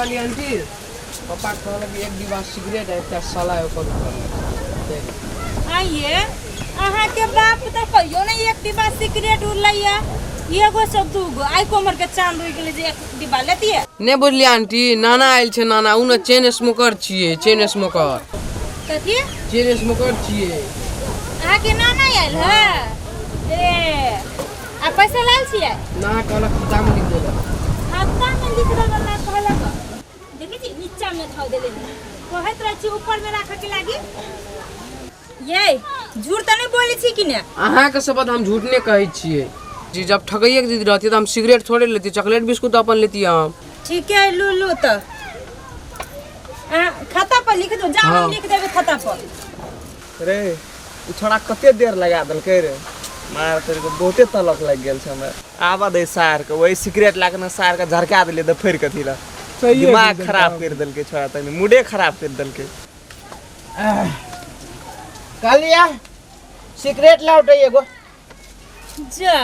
कहलियै आंटी, पप्पा कहलक एक डिब्बा सिगरेट आ एकटा सलाइ ओकर ऊपर दे। आइए अहाँके बाप तऽ कहियो नहि एक डिब्बा सिगरेट उड़लैया, एगो से दूगो। आइ कोमर के चांद उगि गेलै जे एक डिब्बा लेतियै। नहि बुझलियै आंटी, नाना आयल छै नाना, ओ ने चेन स्मोकर छियै, चेन स्मोकर। कथी? चेन स्मोकर छियै। अहाँके नाना आयल है? ए आ पैसा लायल छियै? ना, कहलक खाता में लिख देलक। खाता में लिख देलक कहलक। देखै छी नीचा में धऽ देले, कहैत रहै छी ऊपर में राखऽ के लागी। ये झूठ तऽ नहि बोलै छी कि ने? अहाँके शपथ, हम झूठ नहि कहै छियै जी। जब ठकैये के जिद रहती तऽ हम सिगरेट थोड़े लेती, चॉकलेट बिस्कुट अपन लेती हम। ठीक है, लू लू तऽ अहाँ खाता पर लिख दो, जाओ। हाँ। हम लिख देबै खाता पर। रे ओ छोड़ा कते देर लगा देलकै रे, मार तोड़ के बहुते तलक लागि गेल छै हमरा। आबऽ दे सार के, वही सिगरेट ला के ने सार के झरका देलियै तऽ फेर कथी ला सहिए दिमाग बुझल खराब काम। करि देलकै छोड़ा, तनी मूडे खराब करि देलकै। कहलिया सिगरेट लाउटे एगो। जा।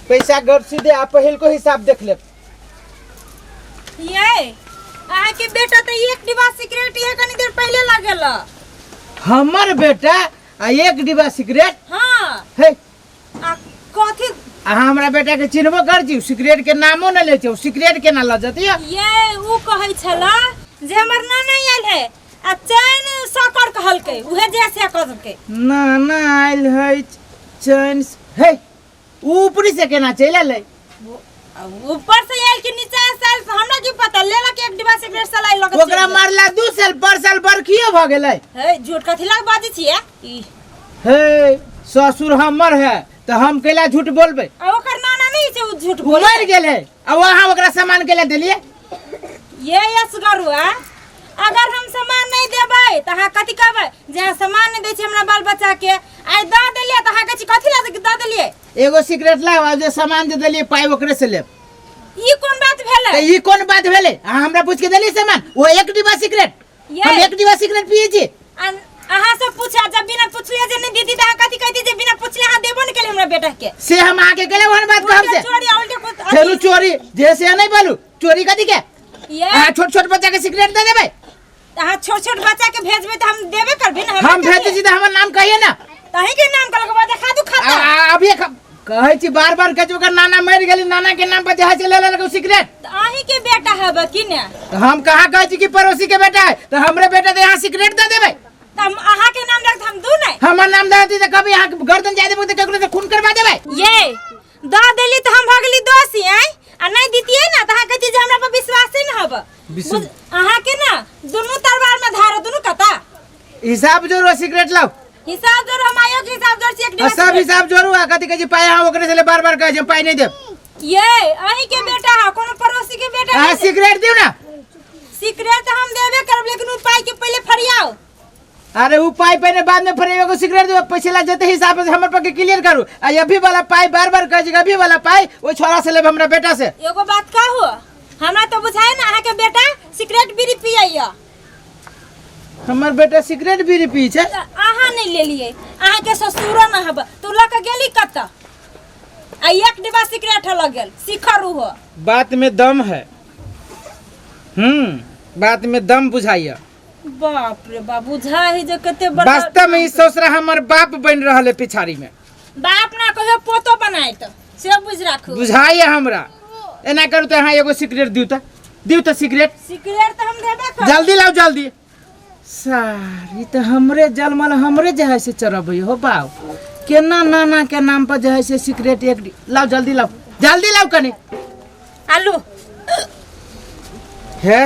पैसा घर सीधे आ पहिल को हिसाब देख लेब। ये अहाँके बेटा तऽ एक डिब्बा सिगरेट ये कनी देर पहिले लगेल। हमर बेटा आ एक डिब्बा सिगरेट? हाँ। हे। आ कथी? अहाँ हमरा बेटा के चिन्हबो कर छी, सिगरेट के नामो न ले छै, सिगरेट केना ल जती? ये उ कहै छला जे हमर नाना आयल है आ चैन सकर कहलकै, उहे जे से कहलकै। नाना आयल है चैन हे, ऊ ऊपरी से केना चलि एलै? ऊपर से आयल कि नीचा से आयल से हमरा की पता, लेलक एक डिब्बा सिगरेट सलाई लग। ओकरा मारला 2 साल पर साल बरखियो भ गेलै। हे, झूठ कथी लग बाजै छियै ई? हे, ससुर हमर है तऽ हम कैला झूठ बोलबै? आ ओकर नाना नहीं छै, उ झूठ उ बोले। मरि गेल है आ वहाँ ओकरा सामान कैला देलियै? ये असगरुआ, अगर हम सामान नहीं देबै तऽ अहाँ कथी कहबै जे अहाँ सामान नहीं दै छी हमरा बाल बच्चा के? आइ दऽ देलियै तऽ अहाँ कहै छी कथी लए दऽ देलियै? एगो सिगरेट लाव आ जे सामान जे देलियै पाइ ओकरे से लेब। ई कोन बात भेलै? तऽ ई कोन बात भेलै? अहाँ हमरा पूछ के देलियै सामान, ओ एक डिब्बा सिगरेट। ये हम एक डिब्बा सिगरेट पियै छी। अहाँ से पूछा, जब बिना पूछले जे नहीं दीदी तऽ अहाँ कथी कहती जे बिना पूछले अहाँ देबो नहीं केलियै हमरा बेटा के? से हम अहाँके केले ओहन बात कहब से? चोरी आ उल्टे कुछ फेरू चोरी जे से नहीं बोलू, चोरी कथी के? ये अहाँ छोट छोट बच्चा के सिगरेट दे देबै? अहाँ छोट छोट बच्चा के भेजबै तऽ हम देबे करबै ने। हम भेजै छी तऽ हमर नाम कहिए ना। तही के नाम कहलक बाद खा दू खाता। अभी कहै छी, बार बार कहै छी, ओकर नाना मरि गेली, नाना के नाम पर जे है से ले लेलक सिगरेट। तऽ अहीं के बेटा हब कि ने? तऽ हम कहाँ कहै छी कि पड़ोसी के बेटा है, तऽ हमरे बेटा तऽ यहाँ सिगरेट दे देबै? तऽ हम अहाँ के नाम रख हम दू नहीं। हमर नाम दे दी तऽ कभी अहाँ गर्दन जाय देबै तऽ ककरो से खून करवा देबै। ये दऽ देली तऽ हम भऽ गेली दोषी आँय, आ नहीं दितियै ना तऽ अहाँ कहतियै जे हमरा पर विश्वासे न हब। अहाँ के ना दुनू तलवार में धारो दुनू कता। हिसाब जोड़ो, सिगरेट लाओ। हिसाब जोड़ो, हम आयो के हिसाब जोड़ छी एक आ डिब्बा सब सिगरेट। हिसाब जोड़ू आ कथी कहै छी पाइ अहाँ ओकरे से ले, बार बार कहै छी हम पाइ नहीं देब। ये अहीं के बेटा है, कोनो पड़ोसी के बेटा अहाँ नहीं। सिगरेट दियौ ना। सिगरेट हम देबे करब, लेकिन उ पाइ के पहिले फरियाओ। अरे उ पाइ पहिने बाद में फरियाओ, एगो सिगरेट दियौ, पैसे ला जते हिसाब से हमर पर के क्लियर करू। आ अभी वाला पाइ बार बार कहै छी, अभी वाला पाइ ओहि छोरा से लेब, हमरा बेटा से। एगो बात कहू, हमरा तो बुझाय ना अहाँ के बेटा सिगरेट बीड़ी पियैया। हमर बेटा सिगरेट बीड़ी पी छै? तऽ अहाँ नहीं लेलियै, अहाँ के ससुरो न हब तू लऽ के गेली कतऽ आ एक डिब्बा सिगरेट लऽ गेल शिखर उहो। बात में दम है, बात में दम बुझाइया। बाप रे बाप, बुझा है जे कते बड़का। वास्तव में ई ससुरा हमर बाप बन रहल है पिछाड़ी में। बाप ना कहियो पोतो बनाए तऽ से बुझ राखू। बुझाइया हमरा। एना करू तऽ अहाँ एगो सिगरेट दियौ तऽ, दियौ तऽ सिगरेट। सिगरेट तऽ हम देबे करब। जल्दी लाउ जल्दी। सार ई तऽ हमरे जलमल हमरे जे है से चढ़बै हो बाप, केना नाना के नाम पर जे है से सिगरेट एक लाउ जल्दी, लाउ जल्दी, लाउ कनी। आलू। हे,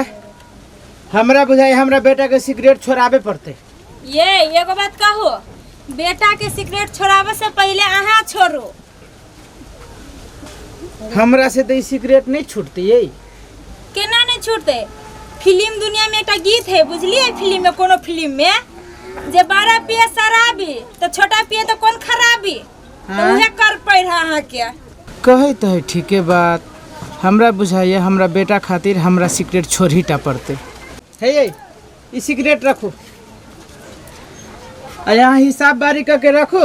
हमरा बुझाइ हमरा बेटा के सिगरेट छोड़ाबे पड़तै। ये एगो बात कहू, बेटा के सिगरेट छोड़ाबे से पहले अहाँ छोड़ू। हमरा से तऽ ई सिगरेट नहीं छूटते ये। केना नहीं छूटते? फिल्म दुनिया में एकटा गीत है, बुझलिए? फिल्म में कोनो फिल्म में जे बड़ा पिए शराबी तो छोटा पिए तो कौन खराबी, तो हाँ? उहे कर पड़ रहा अहाँ के। कहै तऽ है ठीके बात, हमरा बुझाइए हमरा बेटा खातिर हमरा सिगरेट छोड़ही टा पड़तै। हे ये ई सिगरेट रखू आ यहाँ हिसाब बारी करके रखू,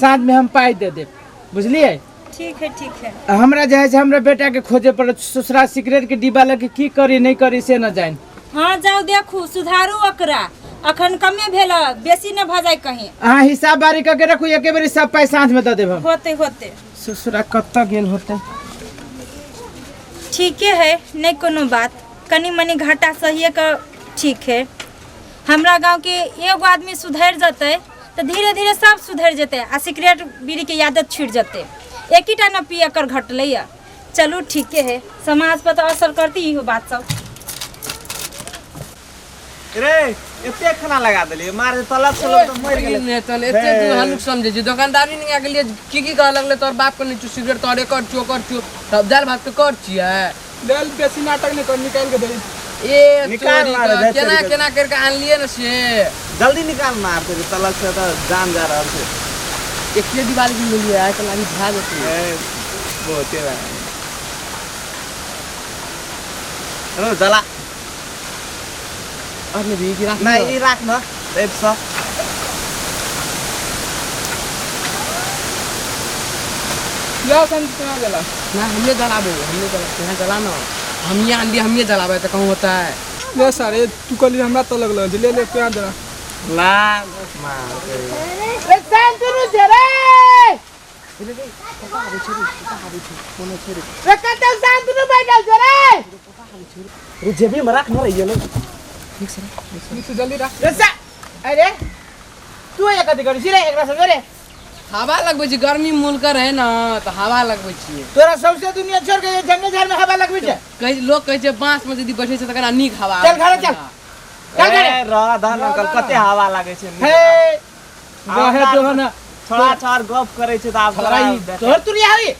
साँझ में हम पाइ दे देब, बुझलिए? ठीक है, ठीक है। हमरा जे है से हमरा बेटा के खोजे पड़त। ससुरा सिगरेट के डिब्बा लके की करी नहीं करी से न जान। हाँ जाओ देखू, सुधारू ओकरा, अखन कमे भेल, बेसी न भऽ जाय कहीं। अहाँ हिसाब बारी करके रखू, एके बेरी सब पैसा हाथ में दऽ देब हम। होते होते। ससुरा कतऽ गेल होते? ठीके है, नहीं कोनो बात, कनी मनी घाटा सहिए के ठीक है। हमरा गाँव के एगो आदमी सुधरि जतै तऽ धीरे धीरे सब सुधरि जेतै आ सिगरेट बीड़ी के आदत छुटि जतै। एकहीटा न पिए कर घटलै या। चलू ठीके है, समाज पर तऽ असर करती इहो बात सब। रे एते खाना लगा देलियै, मारे तलब से लोग तो मरि गेलै। नहि तहन एते तू हलुक समझै छी? दोकानदारी नहीं आके लिए की की कहऽ लगलै तोहर बाप के? नहीं सिगरेट तोरे कर छियो, कर छियो, तब दालि भात के कर छियै। लेल बेसी नाटक नहीं कर, निकाल के दे। ए निकाल तोरी मारे, के, जाय केना तोरी के। केना करके आनलियै ने से। जल्दी निकाल, मार तेरे तलब से तो जान जा रहल छै। एके दिवाली के मिलियै आइ तऽ लागी भए जेतै। ए, बहुते बा। हेलो जला। अरे भी कि राख? नहीं, ई राख न एक सौ। लाओ संत, कहाँ जला? ना, हमने जलाबो, हमने जला, यहाँ जला ना, हम यहाँ आनलियै, हमें जलाबै तऽ कहूँ होता है। ले सारे, तू कल हमरा तो लगल जे ले ले प्यार जला। ना मार तेरे। रे शांतनु जे रे, रे कतऽ शांतनु बैठल छै रे? रे जेबी में राख न रे, ये ले। ठीक से जल्दी रख। रे सा, अरे तू ये कथी करै छी रे एकरा संगे रे? हवा लगबै छी, गर्मी मुलकर है ना तऽ हवा लगबै छियै। तोरा सौंसे दुनिया छोड़ के जंगल झाड़ में हवा लगबै छै? कहै लोक कहै छै बाँस में यदि बैठै छै तऽ कना नीक हवा चल आबै घरे छै। चल। चल घरे। ए, रह धन अंकल, कते हवा लागै छै। हे रहे दो ना। थोड़ा छाड़ गप करै छै तऽ आब तोरा ई तोहर तुरिया हई।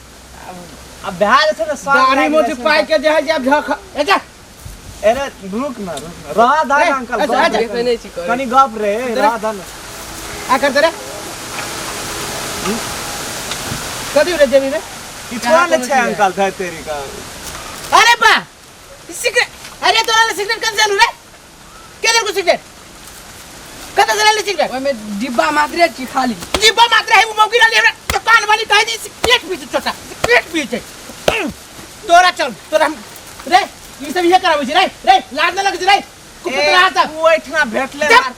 आब भए जाइ छै ने सब दाढ़ी लागि मोछ जाइ छै। पाइ के जे है जे आब झख ए जा। अरे रुक न, रुक न, रह धन ए, अंकल। अच्छा, गप अच्छा। रे, देखै नहि छी करै। कनी गप रे, रह धन। आ कर दे रे, कथी रे जेबी में? किछो नहि छै अंकल, धै तेरी का। अरे बा, ई सिगरेट, अरे तोरा ले सिगरेट कन से रे? के देलको सिगरेट? कतऽ से लेली सिगरेट? ओहिमे डिब्बा मात्रे छी खाली। डिब्बा मात्र है? उ मौगी रहली हमरा दुकान वाली, कहि दी सिगरेट पी छै, छोटा सिगरेट पी छै। तोरा चल, तोरा हम रे ई सब इहे कराबै छै रे। रे लाज न लगै छै रे कुपुत्र सब? ओ एहिठिना भेटलै। चुप। मार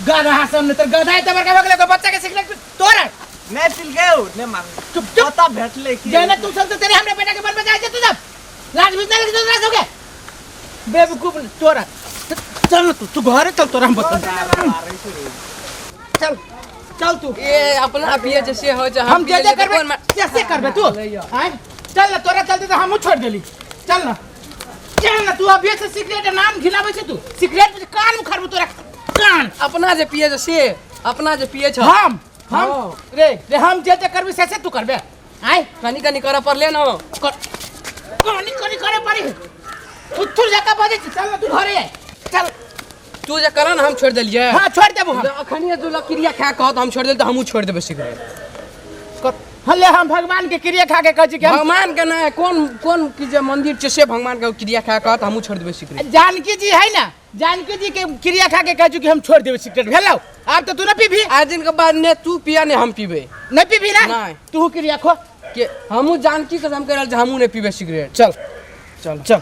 गधा सब ने तर गधा है, बड़का भगले को बच्चा के सिगरेट तोरा नहि पिलकै ओ, नहि मार। चुप चुप। ओतऽ भेटलै की? जेना तू सब तो तेरे हमरे बेटा के मन में जाय छै, तू सब लाज भी नहीं लगै तोरा सबके? बेवकूफ तोरा। चल न तू, तू घरे चल, तोरा हम बता। चल चल तू। ए अपना पिए छै से होइ छै। हम जे पिए जे छियै तऽ करबे कोन से से करबे तू। आय चल न, तोरा चलते तो हमहूँ छोड़ देली। चल न, चल न तू। अभी से सिगरेट के नाम घिनाबै छै तू, सिगरेट पे कान उखाड़बू तोरा कान। अपना जे पिए छै से, अपना जे पिए छै। हम हाँ। रे रे, हम जे जे करबी से से तू करबे? आय कनी कनी करऽ पड़ले न। कनी कनी करे पड़ी? थुथुर जका बजै छै। चल न तू घरे आय, चल। तू जे करऽ ने हम छोड़ि देलियै। हाँ, छोड़ देबू हम। अखनिये तू लकीरिया खा कहत हम छोड़ि देली तऽ हमहूँ छोड़ि देबै सिगरेट। हले हम भगवान के क्रिया खा के कहै छी कि हम भगवान के नहि, कोन कोन की जे मंदिर छै से भगवान के क्रिया खा कहत हमहूँ छोड़ि देबै सिगरेट। जानकी जी है ना, जानकी जी के क्रिया खा के कहै छी कि हम छोड़ देबै सिगरेट। भेलौ? आब तऽ तू न पीबी। आज दिन के बाद ने तू पिया ने हम पीबै। नहीं पीबी ना? नहि। तू क्रिया खो। के हमहूँ जानकी कसम कहि रहल छी, हमहूँ नहि पीबै सिगरेट। चल चल चल।